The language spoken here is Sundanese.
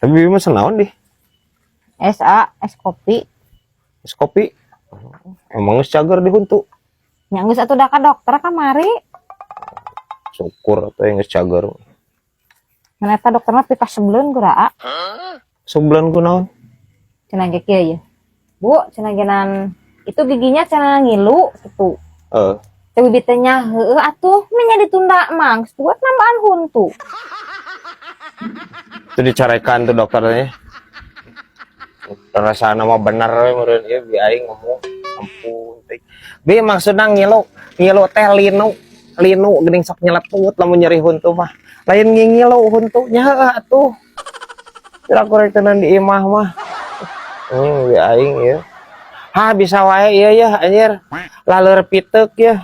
Tapi bibi mah naon dih? Es a, es kopi. Es kopi. Emang geus cager di huntu? Nya geus atuh, da ka dokter kamari. Syukur atuh yang geus cager. Ngan eta dokterna pikasebeleun geura. Sebulan ku naon? Cenah ge kieu ye. Bu, cenah genan itu giginya cenah ngilu gitu. Eh, Teh bibi teh nya heueuh atuh, menya ditunda mah geus buat nambaan huntu. Itu dicarekan tuh dokternya. Rasana mah bener we meureun ieu bi aing ngomong. Ampun teh. Bi, maksudna ngilu, ngilu teh linu. Linu geuning sok nyeletut lamun nyeri huntu mah. Lain ngingilu huntu nya, heueuh atuh. Kira kurang tenan di imah mah. Bi aing ieu. Hah, bisa wae ieu ya anjir. Laleur piteuk ya.